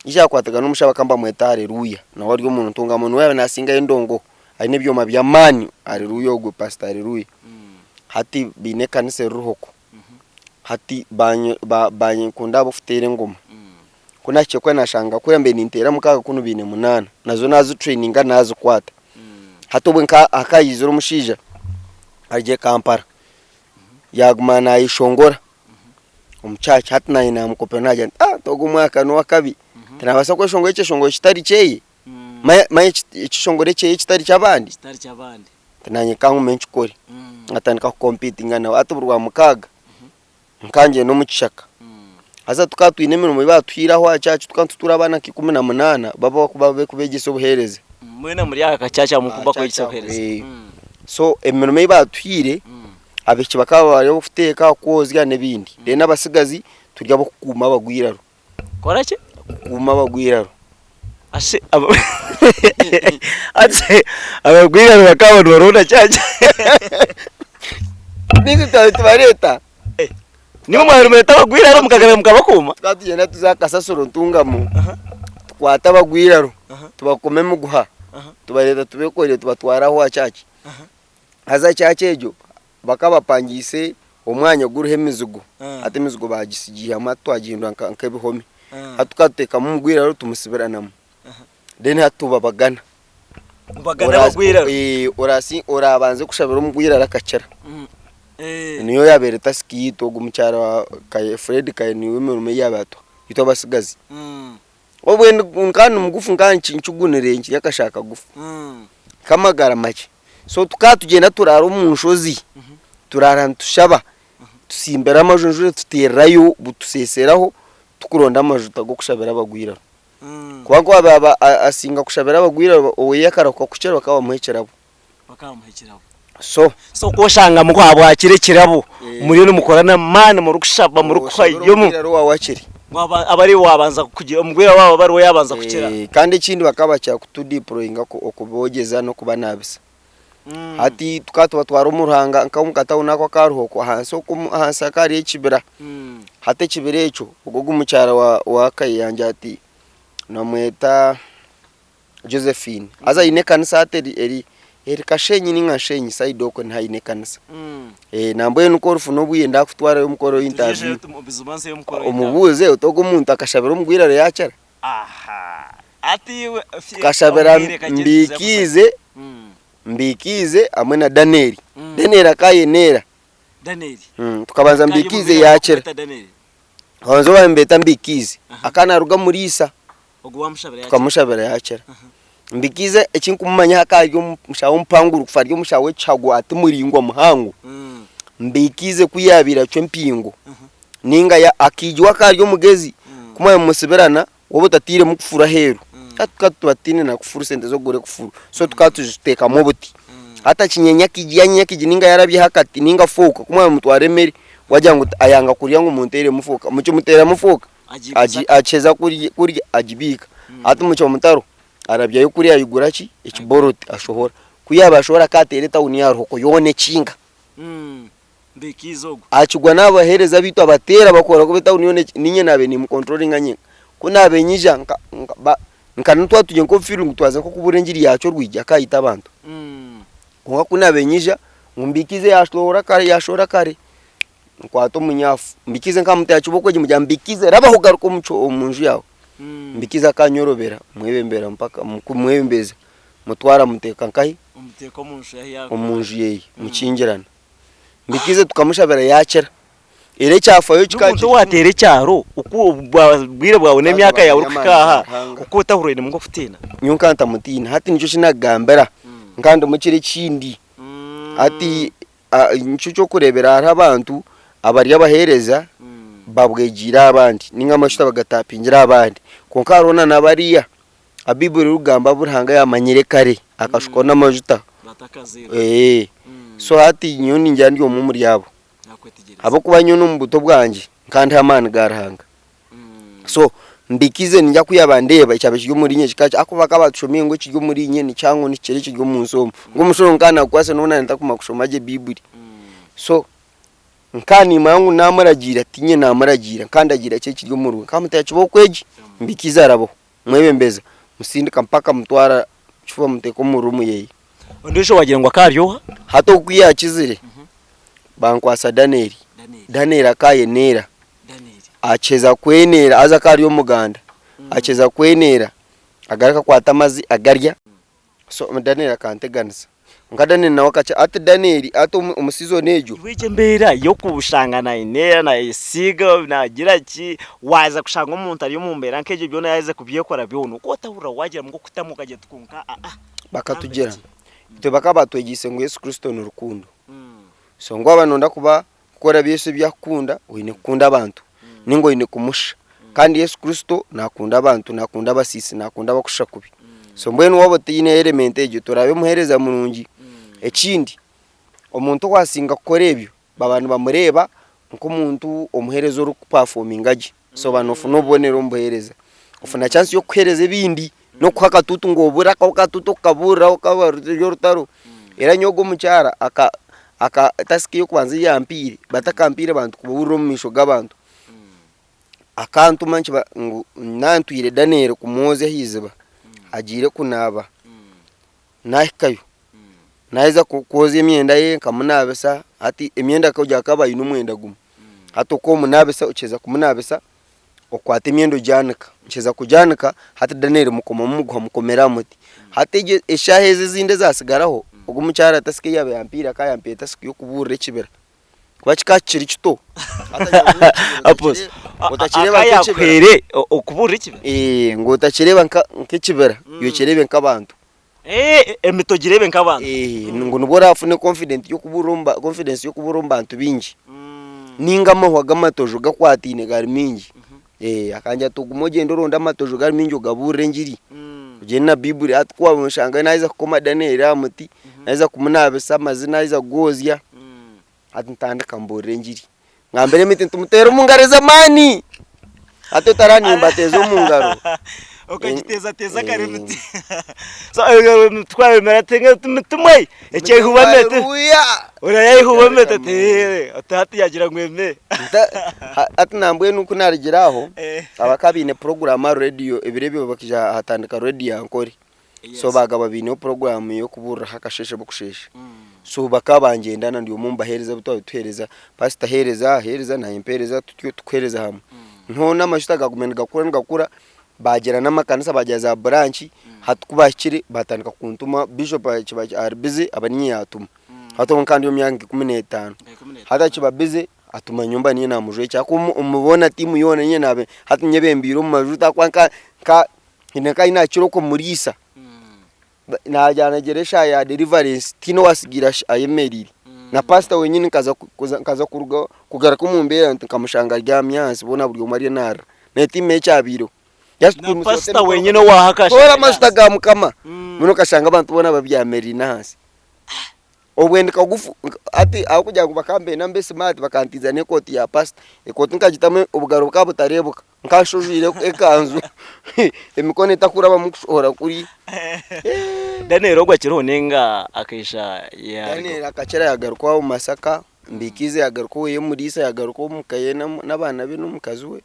yaija yaakwatagana n'omushaija bakaba nibamweta Haleluya nawe ari omu ntungamo niwe yaabaire naasingayo endongo. Aine ebyoma by'amaani Haleluya ogwe pastor Haleluya. Hati baine ekanisa eririho okwo. Hati banyekunda ahabw'okuteera engoma. Ku nahikire kuriya nashanga kuriya mbaire ninteera mukaaga kunu baine munaana. Nazo nazitraininga nazikwata. Hati obwe hakaba haizire omushaija arugire Kampala yaguma nayeshongora omu church hati nanye namukopera nagira nti ogu omwaka n'owakabi tinabaasa kweshongora ekyeshongoro kitari kyeye. Manya manya ekishongoro ekyeye kitari ky'abandi. Kitari ky'abandi. Nti nanye kangume nkikore. Nkatandika ku competinga nawe hati buri rwamukaaga nkangyenda omu kishaka. Haza tukaba twine emirimo ei baatuhaire aho aha church tukaba nitutuura abaana nka 18 babakuba barikubeegyesa obuheereza. Mwena muri aha ka church aho murikubeegyesa obuheereza. So emirimo ei baatuhaire, abaishiki bakaba bari ab'okuteeka, kwozya n'ebindi. Then abatsigazi turi ab'okukuuma abagwiraro. Kukora ki? Kukuuma abagwiraro. Ase ase abagwiraro bakaba nibaronda church. Beitu twaba nitubareeta. Nimwe mwaba nimureeta abagwiraro mukagaruka mukabakuuma? Tukaba tugyenda tuza aha kasasiro Ntungamo, tukwata abagwiraro, tubakoma emiguha, tubareeta tubekoreire tubatwara aho aha church. Haza church egyo bakaba bapangiise omwanya guriho emizigo, hati emizigo bagisigiihamu hati twagihindura nk'ebihome. Hati tukaba tuteekamu omugwiraro tumusibiranamu, then hati tubabagana. Mubagana abagwiraro? Orabanze kushabira omugwiraro akakira. Niyo yaabaire tasiki yaitu ogwo mukyara wa Fred Kaye niwe emirimo ei yaabaire atuha itwe abatsigazi. Obwe nkaba ndi mugufu nkaba nkigunire nkiri akashaaha kagufu k'amagara makye. So tukaba tugyenda turaara omu nshozi, turaara nitushaba, tutsimbire amaju enjura etuteererayo butuseeseraho tukuronda amajuta g'okushabira abagwiraro. Kuba nka owaabaire asinga kushabira abagwiraro oweye akarahuka kukira bakaba bamuha ekirabo. Bakabamuha ekirabo. So. So ku oshanga mukwabwakira ekirabo, muriyo nimukora n'amaani murikushaba murikuhayo. Oshabire omugwiraro waawe akire. Aba ariwe waabanza kugira, omugwiraro waaba aba ariwe yaabanza kukira. Kandi ekindi bakaba bakira kutudiployinga okubogyeza n'okubanabisa. Hati tukaba tubatwara omu ruhanga nk'omu katawuni ako aka Ruhoko ahansi okwo ahansi hakaba hariyo ekibira. Hati ekibira ekyo, ogwo ogu omukyara wa Kaye yangira ati nibamweta Josephine haza aine ekanisa hati eri eri eri Kashenyi ninga Nshenyi side okwe niho aine ekanisa. Nambwenu ku orifuna obwire ndakutwarayo omukoreho interview omubuuze oti ogu omuntu akashabira omugwiraro yakira? Tukashabira Mbikiize Mbikiize hamwe na Daniel. Daniel akayeneera. Tukabanza Mbikiize yakira. Tukabanza obu nibeeta Mbikiize akaba naruga Muriisa. Tukamushabira yakira. Mbikiize eki nkumumanyaho akaba ari omushaho omupanguru kufa ari omushaho w'ekihago ati muraingwa muhango. Mbikiize ku yaabaire acwa empingo ninga akaija iwe akaba ari omugezi ku mwabaire nimusibirana waaba otatairemu kufuru aheeru, hati tukaba tuba tutaine na kufuru sente z'okugura ekufuru so tukaba tuziteekamu obuti. Hati akinyenya akaija yanyenya akaija ninga yarabyaho akati ninga fooka ku mwabaire nimutwara emere wagira ngu ayanga kurya ngu munteeremu fooka, mukimuteeramu fooka akiheza kurya agibiika. Hati mukye omutaro arabyayo kuriya ayigura ki ekiboroti ashohora, ku yaaba ashohora akaateera etawuni ya Ruhoko yoona ekinga. Akigwa n'abaheereza baitu abateera bakora kubi etawuni yoona niinye naabaire nimukonturoringa nyenka. Ku naabaire nyija nka n'otwaba turi nk'omu field ngu twaza nk'okubuurira engiri yaakyo orwigi akaayita abantu. Kwonka ku naabaire nyija ngu mbiikize yaashohora kare yaashohora kare, nkwata omunyaafu mbikize nkamuteera kibooko egi mugira mbikize rabaho garuka omu nju yaawe. Mbikize akanyorobera mwebembera mpaka mwebembeza mutwara muteeka nkahi? Omu nju yeeye mukingirana. Mbikize tukamushabira yakira. Era ekyafayo kikaba N'omuntu owateera ekyaro oku obwire bwawe n'emyaka yaawe orikuhika aha oku otahurire nk'okutiina. Nyowe nkaba ntamutiina hati nikyo eki nakugambira nkaba ndimu ekiro ekindi. Hati nikyo ky'okureebera hariho abantu abari abaheereza babwegiire aha bandi ninga amashuta bagatapingire aha bandi. Kwonka hariho na nabariya abu Baiburi erikugamba abu Ruhanga yaamanyire kare akashukwaho n'amajuta. So hati nyowe ningira ndi omwe omuri abo. Ahabw'okuba nyowe n'omu buto bwangye nkaba ndiho amaani ga Ruhanga. So mbikize ningira ku yaaba ndeeba ekyaba kiri omuri inye kikaba ahakuba bakaba batushomiire ngu ekiri omuri inye ni kihango nikikira ekiri omu nsi omu. Ngu omushoro nkaba nakukwasa nobu naaba ntakumanya kushoma gye Baiburi. So nkaba nimanya ngu namuragiira tiinye namuragiira nkaba ndagiira ki ekiri omuriwe. Nkaba muteera kibooko egi mbikize arabaho. Mwebembeza musindika mpaka mutwara kifuba muteeka omu room yeye. Ondiijo wagira ngu akaba ari oha? Hati ogu ku yaakizire, bankwasa Daniel. Daniel akaayeneera, akiheza kweneera haza akaba ari Omuganda, akiheza kweneera agaruka akwata amazi agarya. So Daniel akanteganisa. Kwonka Daniel nawe akakira. Hati Daniel hati omu season egyo. Iwe egyo embeera y'okushanga naineera, nayesiiga, naagira ki, waaza kushanga omuntu ari omu mbeera nk'egyo byona yaaheza kubyekora byona, oku otahurira waagiramu nk'okutamu okagira oti kwonka aa. Bakatugira. Itwe bakaba batwegyeise ngu Yesu Kristo ni rukundo. So ngu waaba noyenda kuba kukora ebi Yesu ebi arikukunda, oine kukunda abantu ninga oine kumushusha. Kandi Yesu Kristo naakunda abantu, naakunda abasiisi, naakunda abarikushusha kubi. So mbwenu waaba otaine element egyo toraabe muheereza murungi. Ekindi, omuntu owaasinga kukora ebyo baba nibamureeba nk'omuntu omuheereza orikupafominga gye. So oba noofuna obubonero omu buheereza. Ofuna chance y'okukuheereza ebindi n'okuha akatuutu ngu obure ako katuutu okukabuuriraho okaba ruri orutaro. Era nyowe ogwo omukyara aka aka tasiki ey'okubanza ei yampiire, batakampiire bantu kubuurira omu maisho g'abantu, akantuma nkiba ngu nantwire Daniel kumwozya aha iziba agiire kunaaba, nahikayo naheza kwozya emyenda ye nkamunabisa hati emyenda kugira akaba aine omwenda gumwe hati oku omunabisa okiheza kumunabisa okwata emyenda ogyanika okiheza kugyanika hati Daniel mukomamu omuguha mukomera aha muti hati egyo eshaaha ezo ezindi ezatsigaraho ogu omukyara tasika ei yaabaire yampiire akaba yampiire tasika y'okubuurira ekibira kuba kikaba kikiri kito Apostle, otakireeba nk'ekibira akayakuhaire okubuurira ekibira? Ngu otakireeba nk'ekibira iwe okireebe nk'abantu. Emiti ogireebe nk'abantu. Ngu nibwo orafune confident y'okubuurira omu confidence y'okubuurira omu bantu baingi. Ninga amahwa g'amatojo gakwataine gari maingi. Akangira ati ogume ogyende oronde amatojo gari maingi ogabuurire engiri. Ogyende na Baiburi hati ku waaba noshanga naaheza kukoma Daniel aha muti, naaheza kumunaabisa amazi naaheza kugwozya, hati ntandika mbuurira engiri. Ngambira emiti nti muteere omu ngaro ez'amaani! Hati otaranimbateeza omu ngaro. Okagiteezateeza kare emiti. So twayemera miti mwe ekyehuba mete. Haleluya! Orayehuba emete ati hati yagira ngu eme. Hati nambwenu ku narugira aho, abakaba baine puroguraamu aha rediyo ebiro ebyo bakaija hatandika rediyo ya Ankole. So baagaba baineho puroguraamu y'okubuuriraho akasheeshe bukusheesha. So bakaba bangyendana ndi omwe omu baheereza abu twaba nituheereza, paasita aheereza, aheereza naanye mpeereza tutyo tukuheereza hamwe. Hoona amajuta gaaguma nigakura nigakura, baagira n'amakanisa baagira za buranki, hati ku baahikire baatandika kuntuma, bishopu akiba ari bize aba niinye yaatuma. Hati obwo nkaba ndi omu myaka nka 15. Hati akiba bize atuma nyowe mba niinye naamujwekyera ahakuba omu boona tiimu yoona niinye naabe hati nyebembeire omu majuta ahakuba nka nka Haine nka ahi naakira okumuriisa, naagira naagira eshaaha ya deliverance tihaine owaasigaire ayemereire. Na paasita wenyini nkaza nkaza kuruga kugaruka omu mbeera nti nkamushanga abyami ahansi boona buri omwe ariyo naarira. Naanye timmanya ekyabaireho. Just Na kwimutsya pasita emikono wenyini owaaha toora akashanga amajuta ga Mukama, mbwenu okashanga abantu boona babyamirire n'ahansi. Obwe ndi kagufu hati ahabw'okugira ngu bakaba nibenda mbe smart bakantiiza n'ekooti ya pasita. Ekooti nkagitamu obugaro bukaba butareebeka, nkaba nshojwire ekanzu emikono etakurabamu kushohora kuriya. Daniel ogwo akiriho ninga akaija yarugaho? Daniel akakira yagaruka owaabo Masaka, Mbikiize yagaruka oweye Muriisa yagaruka omuka ye n'abaana be n'omukazi we.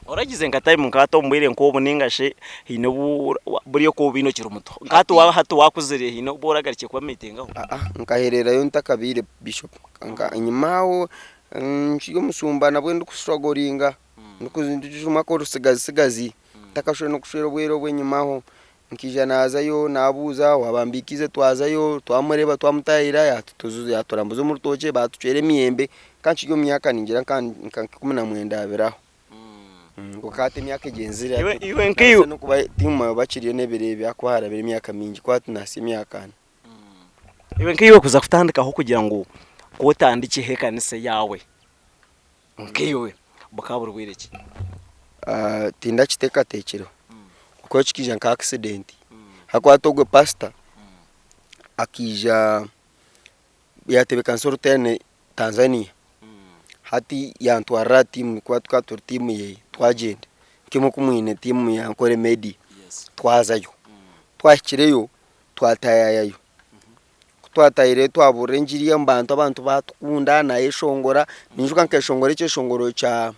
Oragize nka time nka hati omu bwire nk'obu ninga shi haine obu buriya oku obaire okiri muto nka hati waaba hati waakuzire haine obu oragarukire kuba miitingaho? Aa nkahereerayo ntakabaire bishop nka enyima aho nkiri omushumba nabwo ndikusitaragoringa ndikujuma nk'orutsigatsigazi ntakashweire n'okushwera obwire obu enyima aho nkaija naazayo naabuuza waaba mbiikiize twazayo twamureeba twamutaahirira yaaturambuza omu rutookye baatucwera emiyembe nka nkiri omu myaka ningira nka 19 abiri aho. Kwonka hati emyaka egyenzire Iwe iwe nkaiwe n'okuba tiimanya oba kiriyo n'ebiro ebi ahakuba harabire emyaka mingi ku hati nahitsya emyaka ana. Iwe nkaiwe kuza kutandikaho kugira ngu ku otandikyeho ekanisa eyaawe nkaiwe bukaba buri bwire ki? Tindakiteekateekireho ahakuba kikaija nka accident ahakuba hati ogwo pasita akaija yaatebeekanisa oruteerane Tanzania hati yantwarira aha tiimu kuba tukaba turi tiimu ye twagyenda nk'imwe oku mwine tiimu ya Ankole Media twazayo twahikireyo twataayayo ku twataahireyo twabuurira engiri omu bantu abantu baatukunda naayeshongora ninjuka nkeshongora ekyeshongoro kya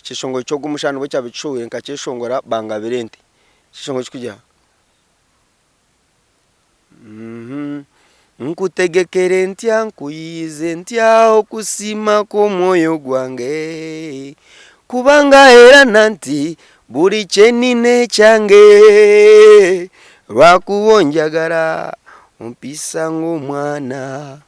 ekyeshongoro ky'ogu omushana nibwo kyabaire kishohwire nkakyeshongora bangabira ente ekyeshongoro kirikugira Nkutegekere ntya, nkuyiize ntya okusiima kw'omwoyo gwange Kubanga era nanti buri kye nyine ekyange Rwakuba onjagara ompisa ng'omwana.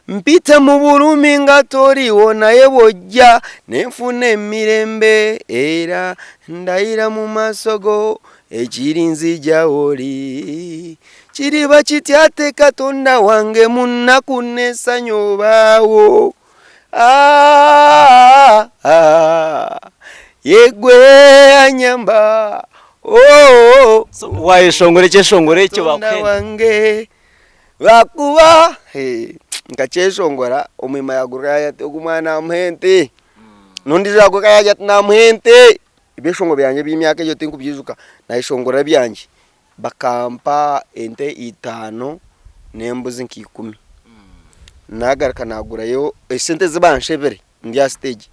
Mpita mu bulumi nga toriwo naye bw'ojja ne nfuna emirembe era ndayira mu maaso go ekirinzija w'oli. Kiriba kitya ate Katonda wange mu nnaku n'essanyu obaawo Ah, ah, Yegwe anyamba oh, So, wayeshongora ekyeshongoro ekyo Katonda bakuhenda. wange bakuba Hey, nkakyeshongora omwima yaguruka yagira ati ogu mwana namuha ente n'ondiijo yaguruka yagira ati namuha ente ebyeshongoro byangye eby'emyaka egyo tinkubyijuka nayeshongora ebyangye Bakampa ente itaano n'embuzi nka ikumi. Naagaruka naagurayo esente ezi banshebire ndi aha siteegi,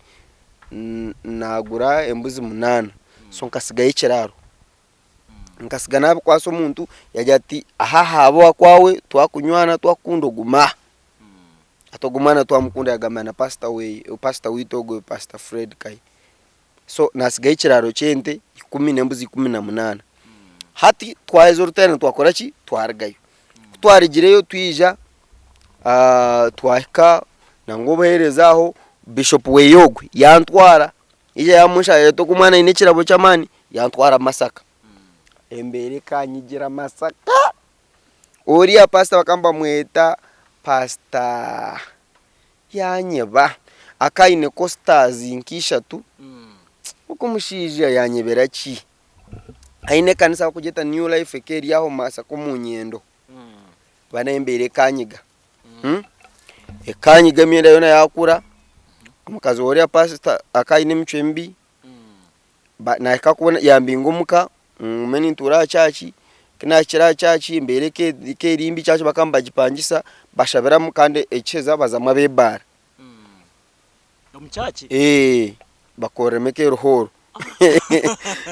naagura embuzi munaana so nkasigayo ekiraaro. Nkasiga naabikwasa omuntu yaagira ati aha ahaabe akwawe twakunywana twakukunda ogume aha. Hati ogwo omwana twamukunda yaagambira na pasita weye, pasita weitu ogwo pasita Fred Kayi. So nasigayo ekiraaro ky'ente ikumi n'embuzi 18. Hati twaheza oruteerane twakora ki? Twarugayo. Ku twarugireyo twija twahika nangwa obuheereza aho, Bishop weye ogwe yantwara, yaija yamunshaba ati ogu omwana aine ekirabo ky'amaani, yantwara Masaka. Embeera ekanyigira Masaka! Oriya paasita bakaba nibamweta paasita Yanyeba akaba aine costers nka ishatu, ogu omushaija yanyebera ki? Aine ekanisa barikugyeta New Life ekaba eri aho Masaka omu Nyendo, bana embeera ekanyiga, ekanyiga emyenda yoona yakura, omukazi w'oriya pastor akaba aine emicwe mibi, Nahika kubona yambinga omuka ngume nintuura aha church, ku nahikire aha church embeera eka eri mbi church bakaba nibagipangisa bashabiramu kandi ekiheza bazamu ab'ebaara. Omu church? Eeh bakoreremu eka hall.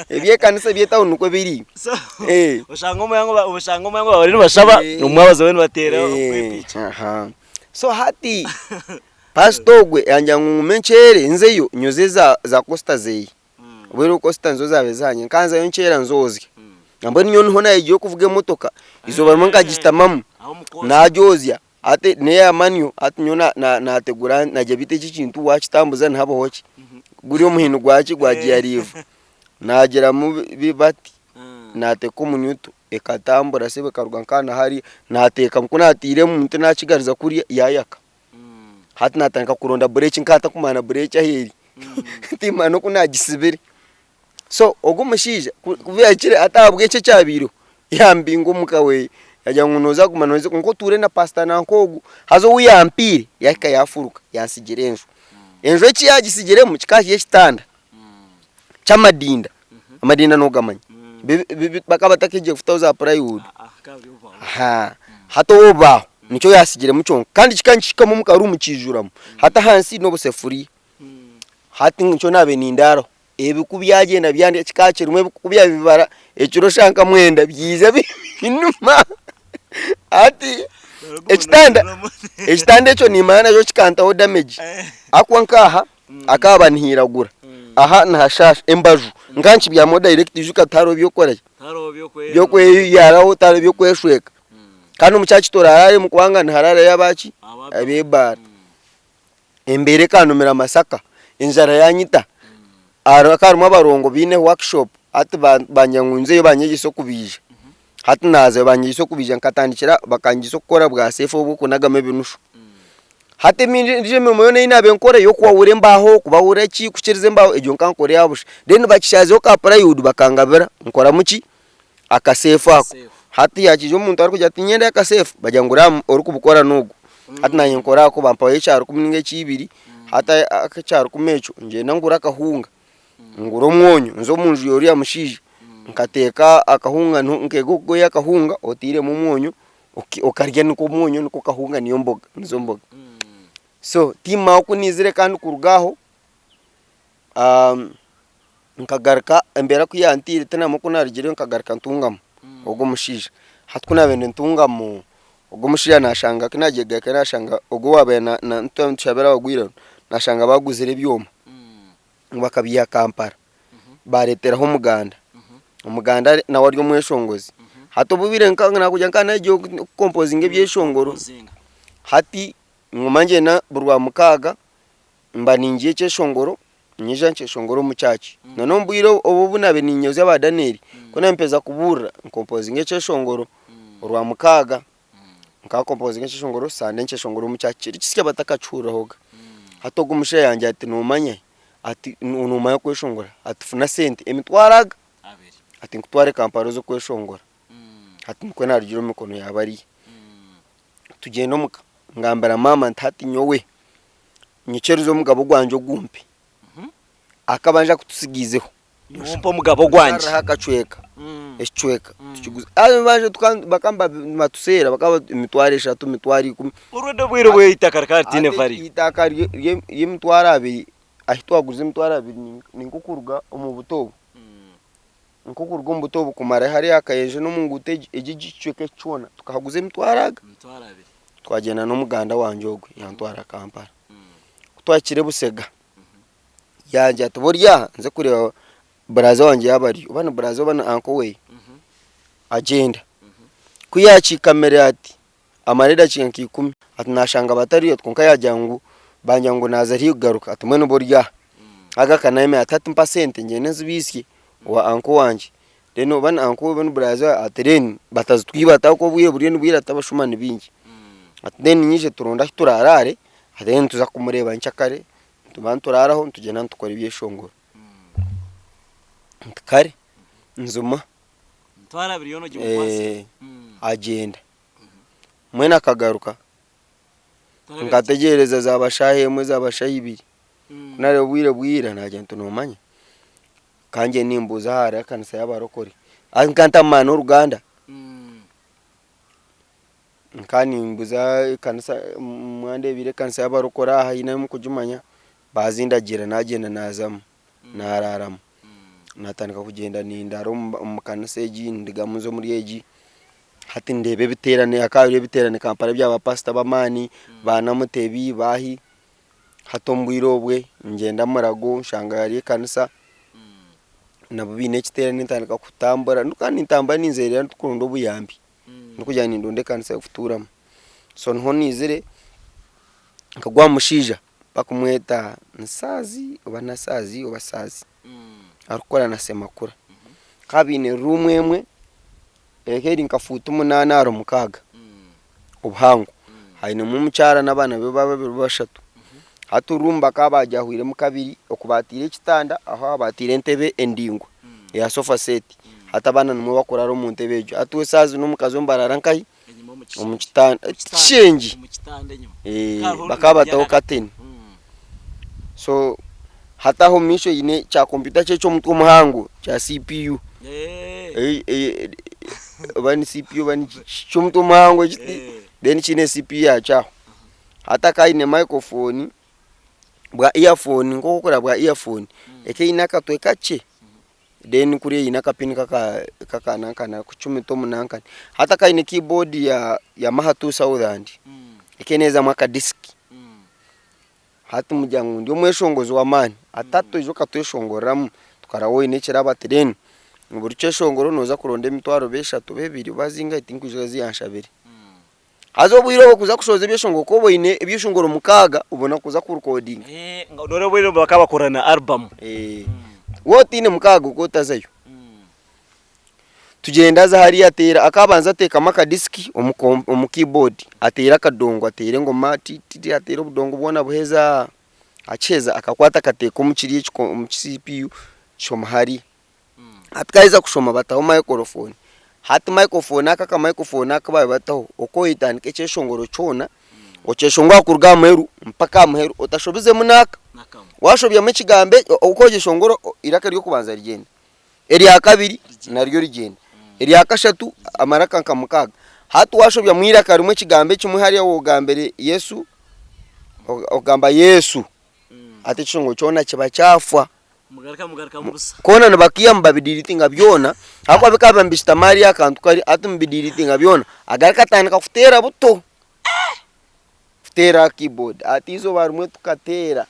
Eby'ekanisa eby'etawuni nikwo biri. So oshanga oshanga omwe bariyo nibashaba omwe abazaho nibateera okwepiikya. So hati Pasita ogwe yangira ngu ngume nkyere nzeyo nyoze za za kosita zeye obwo kosita nizo zabaire zihangire nkanzayo nkyera nzozya nambwenu nyowe niho nayegire okuvuga emotoka izooba rimwe nkagishutamamu nagyozya hati neya manyo hati nyowe nategura nagira bitu eki ekintu wakitambuza nihabaho ki guri omuhini gwaki gwa giya riiva nagiramu bati nateeka omu nyuto ekatambura sebo ekaruga nka na hariya nateekamu ku natiiremu tinakigaruza kuriya yayaka. Hati natandika kuronda bureki nkaba ntakumanya na bureki ahu eri timanya n'oku nagisibire. So ogu omushaija ku yahikire hati ahabw'eki ekyabaireho yambinga omuka we yagira ngu noza kuguma noza kwonka otuure na pasita nanka ogu haza ou yampiire yahika yafuruka yansigira enju. Enju eki yagisigiremu kikaba kiri ekitanda ky'amadinda, amadinda nogamanya? Bakaba batakegire kutaho za puraywood. Hati obubaho nikyo yasigiremu kyonka kandi kikaba nikihikamu omu karuumu kiijuramu hati ahansi n'obusefuriya hati nikyo naabaire nindaaraho ebiku byagyenda byandya kikaba kirimu ebiku ku byabaire bibara ekiro shaaha nka mwenda byaija binuma hati ekitanda ekitanda ekyo nimanya nakyo kikantaho damage ahakuba nk'aha akaba nihairagura aha nihashaasha embaju nka nkibyamaho direct ijuka tihariho by'okukora ki. By'okweyaraho tihariho by'okweshweka. Kandi omu kyanga kitorararemu kubanga nihararayo abaki? Ab'ebaara. Embeera ekanumira Masaka, enjara yanyita. Hakaba harimu abarongo baine workshop hati bangira ngu nzeyo banyegyese okubaija. Hati naazayo banyegyesa okubaija nkatandikira bakanyegyesa okukora bwa seefu obw'okunagamu ebinushu. Hati endiijo emirimo yoona ei naabaire nkora ey'okwahura embaaho, kubahura ki, kukiriza embaaho, egyo nkaba nkora eya busha. Then bakishaazeho ka puraywood bakangabira nkoramu ki, akaseefu ako. Hati hakiija omuntu arikugira ati niinyenda akaseefu, bagira ngu uriya orikubukora n'ogu. Hati naanye nkora ako bampaho ekyarukumi nainga eky'ibiri, hati ekyarukumi ekyo ngyenda ngura akahunga, ngura omwonyo nza omu nju y'oriya mushaija nkateeka akahunga nkeega okugoya akahunga otairemu omwonyo okarya niko omwonyo niko kahunga niyo mboga nizo mboga. So tiimu aho ku naizire kandi kuruga aho nkagaruka embeera ku yanteire tinamanya oku narugireyo nkagaruka Ntungamo ogwo omushaija. Hati ku naabaire ndi Ntungamo ogwo omushaija nashanga ku naagiregarukayo nashanga ogwo owaabaire nitushabira abagwire nashanga baguzire ebyoma ngu bakabiiha Kampala bareeteraho omuganda. Omuganda nawe ari omweshongozi. Hati obwire nakugira nka nahigireho kukompozinga ebyeshongoro, hati nguma ngyenda buri rwamukaaga mba ningiha ekyeshongoro, nyija nkyeshongora omu church. Na n'omu bwire obu obu naabaire niinyozya ba Daniel, ku naabaire mpeza kubuurira, nkompozinga ekyeshongoro. Orwamukaaga nkakompozinga ekyeshongoro, Sande nkyeshongora omu church kiri kisya batakakihurirahoga. Hati ogu omushaija yangira ati nomanya ati nomanya kweshongora ati funa sente emitwaro aga ati nkutware Kampala oze kweshongora. Hati nikwo narugire omu mikono ya bariya. Tugyenda omuka ngambira maama nti hati nyowe nyikyerize omugabo gwangye ogumpe. Akabanja akutusigaizeho. Nyowe ompe omugabo gwangye. Hariho akacweka, ekicweka tukiguze. Haza banje bakaba nibatuseera bakaba emitwaro eshatu, emitwaro ikumi. Already obwire obu eitaka rikaba ritaine value. Eitaka ry'emitwaro abiri, ahi twaguza emitwaro abiri ni nk'okuruga omu buto obu, nk'okuruga omu buto obu kumara hariya aha Kayenje n'omu nguuto egi, egi ekicweka eki kyona tukahaguza emitwaro aga. Twagyenda n'omuganda wangye ogwe yantwara Kampala. Ku twahikire Busega, Yangira ati, Ori aha nze kureeba buraza wangye yaaba ariyo, oba ni buraza oba ni anko we, agyenda. Ku yaakiikamire ati, amara edakiika nka ikumi, ati naashanga batariyo kwonka yaagira ngu bangira ngu naaza haihi kugaruka, ati mbwenu ori aha. Aga akanayemera ati hati mpa sente ngyende nzibaitsye owa anko wangye. Then oba ni anko we oba ni buraza we ati then batazitwiba ati ahabw'okuba obwire buriyo nibwira ati abashuma ni baingi. Ati then nyije turonde ahu turaaraare, then tuza kumureeba nkyakare. Nituba nituraaraho nitugyenda nitukora ebyeshongoro. Nti kare nzima agyenda. Mbwenu akagaruka nkategyereza zaaba shaaha emwe zaaba shaaha ibiri. Ku naareeba obwire bwira naagira nti noomanya ka ngyende nimbuuza ahari ekanisa y'abarokore. Nka ntamanya n'oruganda. Nkaba nimbuza ekanisa mwandebeire ekanisa y'abarokore aha haine ahu murikugimanya? Bazindagiira nagyenda nazamu nararamu. Natandika kugyenda nindara omu kanisa egi ndugamu nza omuri egi, hati ndeeba ebiterane hakaba hariyo ebiterane Kampala bya ba pasita b'amaani, ba Namutebi baahi, hati omu bwire obwe ngyenda Murago nshanga hariyo ekanisa nabo baine ekiterane ntandika kutambura, kandi nintambura ninzerera ndikuronda obuyambi. Ndikugira ngu nindonda ekanisa y'okutuuramu. So niho naizire nkagwa aha mushaija bakumweta Nsaazi oba Nasaazi oba Saazi arikukora na Semakula. Bakaba baine ruumu emwe eka eri nka fuuti munaana ahari mukaaga obuhango. Ainemu omukyara n'abaana be babiri oba bashatu. Hati ruumu bakaba bagyahwiremu kabiri, oku bateire ekitanda aho aha bateire entebe endaingwa eya sofa set. Hati abaana nimwo bakurara omu ntebe egyo. Hati we saaha zinu omukazi we nibarara nkahi? Omu kitanda, kishengye. Bakaba bataho kateni. So hati aho omu maisho eine kya kompyuta kye eky'omutwe omuhango kya CPU. Oba ni CPU oba niki, ky'omutwe omuhango kiti, then kiine CPU yakyo aho. Hati akaba aine microphone bwa earphone nk'oku orikureeba bwa earphone eka eine akatwe kakye then kuriya eine akapini kaka nankana kucumita omu nankana. Hati akaba aine keyboard ya Yamaha 2000 eka neezamu akadisiki. Hati mugira ngu ndi omweshongozi w'amaani hati hati oija okatweshongoreramu tukaraba oine ekirabo ati then buri kyeshongoro nooza kuronda emitwaro oba eshatu oba ebiri oba zingahi tinkwijuka ezi yanshabire. Haza obwire obwo kuza kushohoza ebyeshongoro ku oba oine ebyeshongoro mukaaga obona kuza kurikodinga. Noreeba obwire obwo bakaba bakora na album. Waaba otaine mukaaga okaba otazayo. Tugyenda aza hariya ateera akabanza ateekamu akadisiki omu keyboard ateera akadongo ateera engoma ti ateera obudongo bwona abuheeza akiheza akakwata akateeka omu kiri omu ki CPU kishoma hariya. Hati ku aheza kushoma bataho microphone, hati microphone aka aka microphone aku baabataho oku oyetandika ekyeshongoro kyona, okyeshongora kuruga aha muheru mpaka aha muheru otashobizemu n'aka. Waashobyamu ekigambo ekyo oku ogyeshongora eiraka ery'okubanza rigyenda, erya kabiri naryo rigyenda, erya kashatu amaraka nka mukaaga. Hati waashobyamu eiraka rimwe ekigambo ekimwe hariya woogambire Yesu, ogamba Yesu, hati ekishongoro kyona kiba kyafwa. Mugaruka mugarukamu busa. Koona nibakiihamu babidiritinga byona ahabw'okuba bikaba nibishutama hariya akantu kari hati mubidiritinga byona agaruka atandika kuteera buto kuteera aha keyboard hati eizooba rimwe tukateera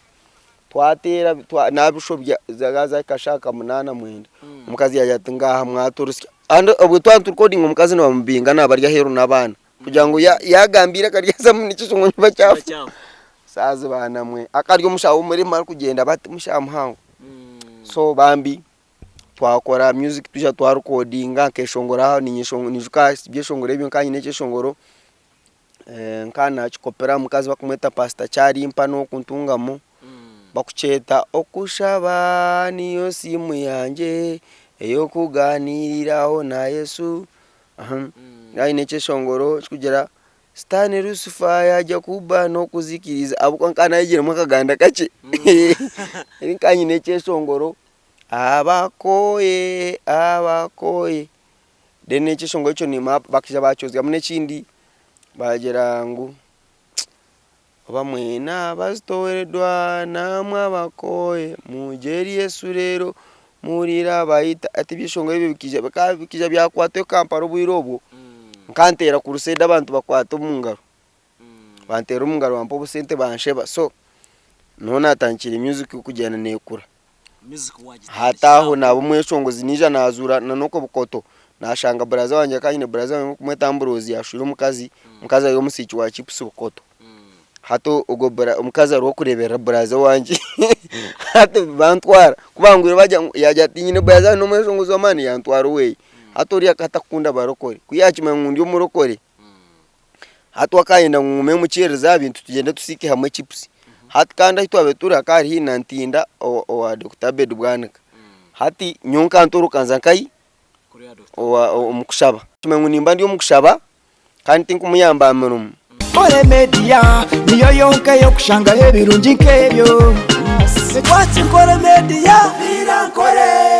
twateera nabishobya zahika shaaha nka munaana mwenda omukazi yaagira ati ngaaha mwaturusya kandi obwe twaba niturikodinga omukazi nibamubinga naaba ari aheeru n'abaana kugira ngu yaagamba eiraka ryazamu nikyo ngu niba kyafa. Shaaha ziba namwe akaba ari omushaho w'omurema arikugyenda bati omushaho muhango. So bambi. Twakora music twija twarekodinga nkeshongora aho niijuka ebyeshongoro ebyo nkaba nyine ekyeshongoro nkaba nakikopera aha mukazi bakumweta Pastor Kyarimpa n'oku Ntungamo bakukyeta okushaba niyo simu yangye ey'okugaaniiriraho na Yesu. Nkaba nyine ekyeshongoro kikugira Sitaane Lusifa yaagya kuba n'okuzikiriza ahabw'okuba nkaba naayegiremu akaganda kakye. Nkaba nyine ekyeshongoro Abakooye abakooye then ekyeshongoro ekyo nimanya bakaija baakyozyamu n'ekindi baagira ngu oba mwena abazitooweredwa namwe abakooye mwije ahari Yesu reero muhurire abayita hati ebyeshongoro ebyo bikaija bikaba bikaija byakwata Kampala obwire obwo nkanteera crusade abantu bakwata omu ngaro banteera omu ngaro bampa obusente bansheba so niho naatandikire music kugyenda neekura. Hati aho naaba omweshongozi naija nazuura na n'okwo bukoto nashanga buraza wangye akaba aine buraza wangye barikumweta Ambrose yashwire omukazi, omukazi ari omusiiki wa chipusi bukoto. Hati ogwo omukazi ari ow'okureeberera buraza wangye hati bantwara ku bangwire bagira ngu yaagira ati nyine buraza wangye n'omweshongozi w'amaani yantwara oweye. Hati oriya akaba atakukunda barokore ku yaakimanya ngu ndi omurokore Hati we akayenda ngu ngume mukyerereze aha bintu tugyende tusiike hamwe chipusi. Hati kandi ahu twabaire turi hakaba hariho na Ntinda owa Dokita Abed Bwanika. Hati nyowe nkantoroka nza nkahi? Omu kushaba. Kimanya ngu nimba ndi omu kushaba kandi tinkumuyamba aha mirimo. Nkore Media niyo yonka ey'okushangaho ebirungi nk'ebyo. Twaki Nkore Media. Nkore.